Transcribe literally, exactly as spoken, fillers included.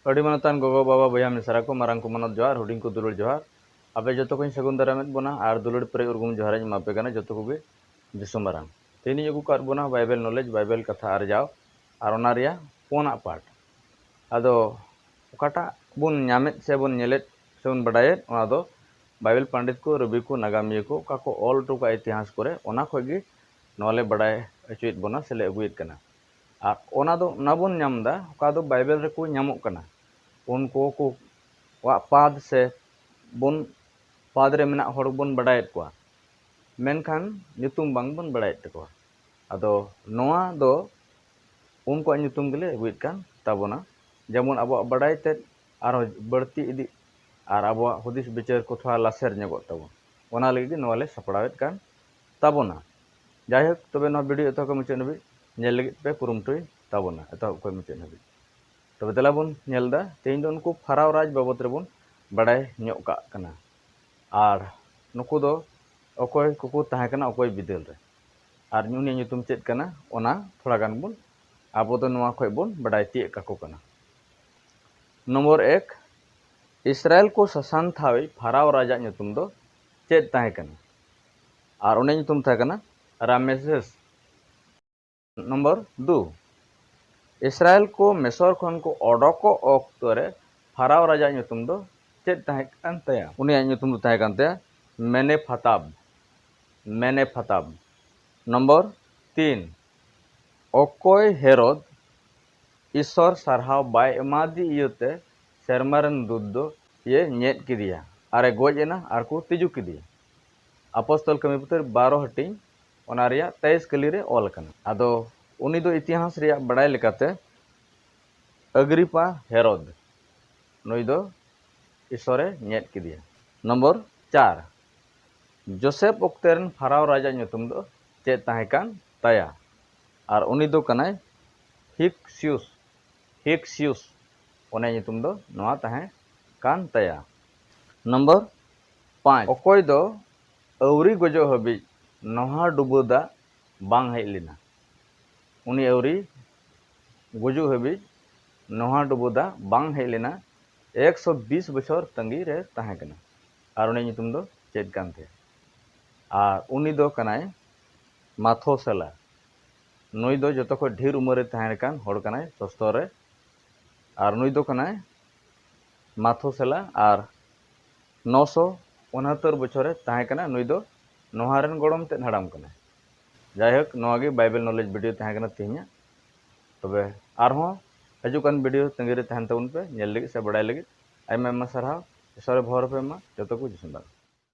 ᱟᱹᱰᱤ ᱢᱟᱱᱚᱛᱟᱱ ᱜᱚᱜᱚ, ᱵᱟᱵᱟ, ᱵᱚᱭᱦᱟ, ᱢᱤᱥᱨᱟ ᱠᱚ, ᱢᱟᱨᱟᱝ ᱠᱚ ᱢᱟᱱᱚᱛ ᱡᱚᱦᱟᱨ, ᱦᱩᱰᱤᱧ ᱠᱚ ᱫᱩᱞᱟᱹᱲ ᱡᱚᱦᱟᱨ᱾ ᱟᱯᱮ ᱡᱚᱛᱚ ᱠᱚᱧ ᱥᱟᱹᱜᱩᱱ ᱫᱟᱨᱟᱢᱮᱫ ᱵᱚᱱᱟ ᱟᱨ ᱫᱩᱞᱟᱹᱲ ᱯᱮᱨᱮᱡ ᱩᱨᱜᱩᱢ ᱡᱚᱦᱟᱨ ᱤᱧ ᱮᱢᱟ ᱯᱮ ᱠᱟᱱᱟ ᱡᱚᱛᱚ ᱠᱚᱜᱮ ᱡᱤᱥᱩ ᱢᱟᱨᱟᱝ᱾ ᱛᱮᱦᱮᱧ ᱤᱧ ᱟᱹᱜᱩ ᱠᱟᱫ ᱵᱚᱱᱟ ᱵᱟᱭᱵᱮᱞ knowledge, ᱵᱟᱭᱵᱮᱞ ᱠᱟᱛᱷᱟ ᱟᱨᱡᱟᱣ, ᱟᱨ ᱚᱱᱟ ᱨᱮᱭᱟᱜ ᱯᱩᱱᱟᱜ part᱾ ᱟᱫᱚ ᱚᱠᱟᱴᱟᱜ ᱵᱚᱱ ᱧᱟᱢᱮᱫ ᱥᱮ ᱵᱚᱱ ᱧᱮᱞᱮᱫ ᱥᱮ ᱵᱚᱱ ᱵᱟᱰᱟᱭᱮᱫ, ᱚᱱᱟ ᱫᱚ ᱵᱟᱭᱵᱮᱞ ᱯᱚᱱᱰᱤᱛ ᱠᱚ, ᱨᱟᱹᱵᱤ ᱠᱚ, ᱱᱟᱜᱟᱢᱤᱭᱟᱹ ᱠᱚ ᱚᱠᱟ ᱠᱚ ᱚᱞ ᱦᱚᱴᱚ ᱠᱟᱜᱼᱟ ᱤᱛᱤᱦᱟᱥ ᱠᱚᱨᱮ, ᱚᱱᱟ ᱠᱷᱚᱡ ᱜᱮ ᱱᱚᱣᱟ ᱞᱮ ᱵᱟᱰᱟᱭ ᱦᱚᱪᱚᱭᱮᱫ ᱵᱚᱱᱟ ᱥᱮ ᱞᱮ ᱟᱹᱜᱩᱭᱮᱫ ᱠᱟᱱᱟ᱾ ᱟᱨ ᱚᱱᱟ ᱫᱚ ᱚᱱᱟ ᱵᱚᱱ ᱧᱟᱢ ᱮᱫᱟ, ᱚᱠᱟ ᱫᱚ ᱵᱟᱭᱵᱮᱞ ᱨᱮᱠᱚ ᱧᱟᱢᱚᱜ ᱠᱟᱱᱟ᱾ ᱩᱱᱠᱩ ᱠᱚᱣᱟᱜ ᱯᱟᱫᱽ ᱥᱮ ᱵᱚᱱ, ᱯᱟᱫᱽ ᱨᱮ ᱢᱮᱱᱟᱜ ᱦᱚᱲ ᱵᱚᱱ ᱵᱟᱰᱟᱭᱮᱫ ᱠᱚᱣᱟ, ᱢᱮᱱᱠᱷᱟᱱ ᱧᱩᱛᱩᱢ ᱵᱟᱝ ᱵᱚᱱ ᱵᱟᱰᱟᱭᱮᱫ ᱛᱟᱠᱚᱣᱟ᱾ ᱟᱫᱚ ᱱᱚᱣᱟ ᱫᱚ ᱩᱱᱠᱩᱣᱟᱜ ᱧᱩᱛᱩᱢ ᱜᱮᱞᱮ ᱟᱹᱜᱩᱭᱮᱫ ᱠᱟᱱ ᱛᱟᱵᱚᱱᱟ, ᱡᱮᱢᱚᱱ ᱟᱵᱚᱣᱟᱜ ᱵᱟᱰᱟᱭ ᱛᱮᱫ ᱟᱨᱦᱚᱸ ᱵᱟᱹᱲᱛᱤ ᱤᱫᱤᱜ ᱟᱨ ᱟᱵᱚᱣᱟᱜ ᱦᱩᱫᱤᱥ ᱵᱤᱪᱟᱹᱨ ᱠᱚ ᱛᱷᱚᱲᱟ ᱞᱟᱥᱮᱨ ᱧᱚᱜᱚᱜ ᱛᱟᱵᱚᱱ, ᱚᱱᱟ ᱞᱟᱹᱜᱤᱫ ᱜᱮ ᱱᱚᱣᱟ ᱞᱮ ᱥᱟᱯᱲᱟᱣᱮᱫ ᱠᱟᱱ ᱛᱟᱵᱚᱱᱟ᱾ ᱡᱟᱭᱦᱳᱠ, ᱛᱚᱵᱮ ᱱᱚᱣᱟ video ᱮᱛᱚᱦᱚᱵ ᱠᱷᱚᱱ ᱢᱩᱪᱟᱹᱫ ᱦᱟᱹᱵᱤᱡ ᱧᱮᱞ ᱞᱟᱹᱜᱤᱫ ᱯᱮ ᱠᱩᱨᱩᱢᱩᱴᱩᱭ ᱛᱟᱵᱚᱱᱟ, ᱮᱛᱚᱦᱚᱵ ᱠᱷᱚᱱ ᱢᱩᱪᱟᱹᱫ ᱦᱟᱹᱵᱤᱡ᱾ ᱛᱚᱵᱮ ᱫᱮᱞᱟ ᱵᱚᱱ ᱧᱮᱞ ᱮᱫᱟ, ᱛᱮᱦᱮᱧ ᱫᱚ ᱩᱱᱠᱩ ᱯᱷᱟᱨᱟᱣ ᱨᱟᱡᱽ ᱵᱟᱵᱚᱫ ᱨᱮᱵᱚᱱ ᱵᱟᱰᱟᱭ ᱧᱚᱜ ᱠᱟᱜ ᱠᱟᱱᱟ᱾ ᱟᱨ ᱱᱩᱠᱩ ᱫᱚ ᱚᱠᱚᱭ ᱠᱚᱠᱚ ᱛᱟᱦᱮᱸ ᱠᱟᱱᱟ, ᱚᱠᱚᱭ ᱵᱤᱫᱟᱹᱞ ᱨᱮ, ᱟᱨ ᱩᱱᱤᱭᱟᱜ ᱧᱩᱛᱩᱢ ᱪᱮᱫ ᱠᱟᱱᱟ, ᱚᱱᱟ ᱛᱷᱚᱲᱟ ᱜᱟᱱ ᱵᱚᱱ, ᱟᱵᱚ ᱫᱚ ᱱᱚᱣᱟ ᱠᱷᱚᱡ ᱵᱚᱱ ᱵᱟᱰᱟᱭ ᱛᱤᱭᱳᱜ ᱠᱟᱠᱚ ᱠᱟᱱᱟ᱾ ᱱᱚᱢᱵᱚᱨ ᱮᱠ, ᱤᱥᱨᱟᱭᱮᱞ ᱠᱚ ᱥᱟᱥᱟᱱ ᱴᱷᱟᱶᱤᱡ ᱯᱷᱟᱨᱟᱣ ᱨᱟᱡᱟᱜ ᱧᱩᱛᱩᱢ ᱫᱚ ᱪᱮᱫ ᱛᱟᱦᱮᱸ ᱠᱟᱱᱟ? ᱟᱨ ᱩᱱᱤᱭᱟᱜ ᱧᱩᱛᱩᱢ ᱛᱟᱦᱮᱸ ᱠᱟᱱᱟ ᱨᱟᱢᱮᱥᱮᱥ᱾ ᱱᱚᱢᱵᱚᱨ ᱫᱩ, ᱤᱥᱨᱟᱭᱮᱞ ᱠᱚ ᱢᱤᱥᱚᱨ ᱠᱷᱚᱱ ᱠᱚ ᱚᱰᱚᱠᱚᱜ ᱚᱠᱛᱚ ᱨᱮ ᱯᱷᱟᱨᱟᱣ ᱨᱟᱡᱟᱜ ᱧᱩᱛᱩᱢ ᱫᱚ ᱪᱮᱫ ᱛᱟᱦᱮᱸ ᱠᱟᱱ ᱛᱟᱭᱟ? ᱩᱱᱤᱭᱟᱜ ᱧᱩᱛᱩᱢ ᱫᱚ ᱛᱟᱦᱮᱸ ᱠᱟᱱ ᱛᱟᱭᱟ ᱢᱮᱱᱮᱯᱷᱟᱛᱟᱵ᱾ ᱢᱮᱱᱮᱯᱷᱟᱛᱟᱵ᱾ ᱱᱚᱢᱵᱚᱨ ᱛᱤᱱ, ᱚᱠᱚᱭ ᱦᱮᱨᱚᱫ ᱤᱥᱚᱨ ᱥᱟᱨᱦᱟᱣ ᱵᱟᱭ ᱮᱢᱟᱫᱮ ᱤᱭᱟᱹᱛᱮ ᱥᱮᱨᱢᱟ ᱨᱮᱱ ᱫᱩᱛ ᱫᱚ ᱤᱭᱟᱹ ᱧᱮᱫ ᱠᱮᱫᱮᱭᱟ ᱟᱨᱮ ᱜᱚᱡ ᱮᱱᱟ ᱟᱨ ᱠᱚ ᱛᱤᱡᱩ ᱠᱮᱫᱮᱭᱟ? ᱟᱯᱚᱥᱛᱚᱞ ᱠᱟᱹᱢᱤ ᱯᱩᱛᱷᱤ ᱵᱟᱨᱚ ᱦᱟᱹᱴᱤᱧ, ᱚᱱᱟ ᱨᱮᱭᱟᱜ ᱛᱮᱭᱤᱥ ᱠᱟᱹᱞᱤ ᱨᱮ ᱚᱞ ᱟᱠᱟᱱᱟ᱾ ᱟᱫᱚ ᱩᱱᱤ ᱫᱚ ᱤᱛᱤᱦᱟᱥ ᱨᱮᱭᱟᱜ ᱵᱟᱰᱟᱭ ᱞᱮᱠᱟᱛᱮ ᱟᱜᱽᱨᱤᱯᱟ ᱦᱮᱨᱚᱫ, ᱱᱩᱭ ᱫᱚ ᱤᱥᱚᱨᱮ ᱧᱮᱫ ᱠᱮᱫᱮᱭᱟ᱾ ᱱᱚᱢᱵᱚᱨ ᱪᱟᱨ, ᱡᱳᱥᱮᱯ ᱚᱠᱛᱮ ᱨᱮᱱ ᱯᱷᱟᱨᱟᱣ ᱨᱟᱡᱟᱜ ᱧᱩᱛᱩᱢ ᱫᱚ ᱪᱮᱫ ᱛᱟᱦᱮᱸ ᱠᱟᱱ ᱛᱟᱭᱟ? ᱟᱨ ᱩᱱᱤ ᱫᱚ ᱠᱟᱱᱟᱭ ᱦᱤᱠᱥᱤᱭᱩᱥ᱾ ᱦᱤᱠᱥᱤᱭᱩᱥ, ᱩᱱᱤᱭᱟᱜ ᱧᱩᱛᱩᱢ ᱫᱚ ᱱᱚᱣᱟ ᱛᱟᱦᱮᱸ ᱠᱟᱱ ᱛᱟᱭᱟ᱾ ᱱᱚᱢᱵᱚᱨ ᱯᱟᱸᱪ, ᱚᱠᱚᱭ ᱫᱚ ᱟᱹᱣᱨᱤ ᱜᱚᱡᱚᱜ ᱦᱟᱹᱵᱤᱡ ᱱᱚᱣᱟ ᱰᱩᱵᱟᱹ ᱫᱟᱜ ᱵᱟᱝ ᱦᱮᱡ ᱞᱮᱱᱟ? ᱩᱱᱤ ᱟᱹᱣᱨᱤ ᱜᱩᱡᱩᱜ ᱦᱟᱹᱵᱤᱡ ᱱᱚᱣᱟ ᱰᱩᱵᱟᱹ ᱫᱟᱜ ᱵᱟᱝ ᱦᱮᱡ ᱞᱮᱱᱟ, ᱮᱠᱥᱚ ᱵᱤᱥ ᱵᱚᱪᱷᱚᱨ ᱛᱟᱺᱜᱤ ᱨᱮ ᱛᱟᱦᱮᱸ ᱠᱟᱱᱟ᱾ ᱟᱨ ᱩᱱᱤᱭᱟᱜ ᱧᱩᱛᱩᱢ ᱫᱚ ᱪᱮᱫ ᱠᱟᱱ ᱛᱟᱭᱟ? ᱟᱨ ᱩᱱᱤ ᱫᱚ ᱠᱟᱱᱟᱭ ᱢᱟᱛᱷᱚᱥᱮᱞᱟ᱾ ᱱᱩᱭ ᱫᱚ ᱡᱚᱛᱚ ᱠᱷᱚᱱ ᱰᱷᱮᱨ ᱩᱢᱮᱨ ᱨᱮ ᱛᱟᱦᱮᱸ ᱠᱟᱱ ᱦᱚᱲ ᱠᱟᱱᱟᱭ ᱥᱚᱥᱛᱚᱨ ᱨᱮ᱾ ᱟᱨ ᱱᱩᱭ ᱫᱚ ᱠᱟᱱᱟᱭ ᱢᱟᱛᱷᱚᱥᱮᱞᱟ ᱟᱨ ᱱᱚᱥᱚ ᱩᱱᱦᱟᱛᱛᱚᱨ ᱵᱚᱪᱷᱚᱨ ᱨᱮ ᱛᱟᱦᱮᱸ ᱠᱟᱱᱟ᱾ ᱱᱩᱭ ᱫᱚ ᱱᱚᱣᱟ ᱨᱮᱱ ᱜᱚᱲᱚᱢ ᱛᱮᱫ ᱦᱟᱲᱟᱢ ᱠᱟᱱᱟᱭ᱾ ᱡᱟᱭᱦᱳᱠ, ᱱᱚᱣᱟ ᱜᱮ Bible knowledge video ᱛᱟᱦᱮᱸ ᱠᱟᱱᱟ ᱛᱮᱦᱮᱧᱟᱜ᱾ ᱛᱚᱵᱮ ᱟᱨᱦᱚᱸ ᱦᱤᱡᱩᱜ ᱠᱟᱱ video ᱛᱟᱺᱜᱤ ᱨᱮ ᱛᱟᱦᱮᱱ ᱛᱟᱵᱚᱱ ᱯᱮ, ᱧᱮᱞ ᱞᱟᱹᱜᱤᱫ ᱥᱮ ᱵᱟᱲᱟᱭ ᱞᱟᱹᱜᱤᱫ᱾ ᱟᱭᱢᱟ ᱟᱭᱢᱟ ᱥᱟᱨᱦᱟᱣ᱾ ᱤᱥᱚᱨ ᱵᱷᱚᱨ ᱯᱮ ᱮᱢᱟ ᱡᱚᱛᱚ ᱠᱚ ᱡᱤᱥᱩ ᱱᱟᱢ ᱨᱮ᱾